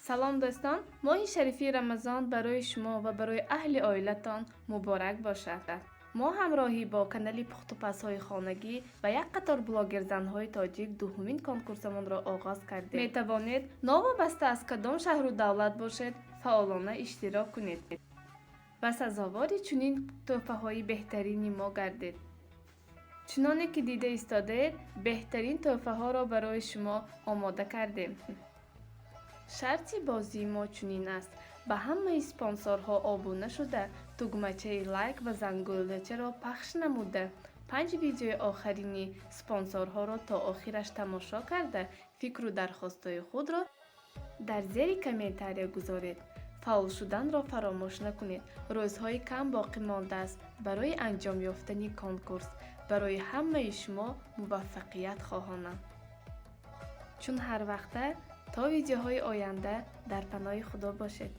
Салом, дӯстон! Моҳи шарифи Рамазон барои шумо ва барои аҳли оилатон муборак бошад. Мо ҳамроҳӣ бо канали пухтупазҳои хонагӣ ва як қатор блогерзанҳои тоҷик дуҳумин конкурсамонро оғоз кардем. Метавонед, новобаста аз кадом шаҳру давлат бошед, фаъолона иштирок кунед ва сазовори чунин тӯҳфаҳои беҳтарини мо гардед. Чуноне ки дида истодаед, беҳтарин тӯҳфаҳоро барои шумо омода кардем. Шарти бозии мо чунин аст: ба ҳамаи спонсорҳо обуна шуда, тугмачаи лайк ва зангӯлачаро пахш намуда, панҷ видеои охарини спонсорҳоро то охираш тамошо карда, фикру дархостҳои худро дар зери комментария гузоред. Фаъол шуданро фаромӯш накунед. Рӯзҳои кам боқӣ мондааст барои анҷом ёфтани конкурс. Барои ҳамаи шумо муваффақият хоҳонам. Чун ҳар вақта, то видеоҳои оянда дар паноҳи Худо бошед.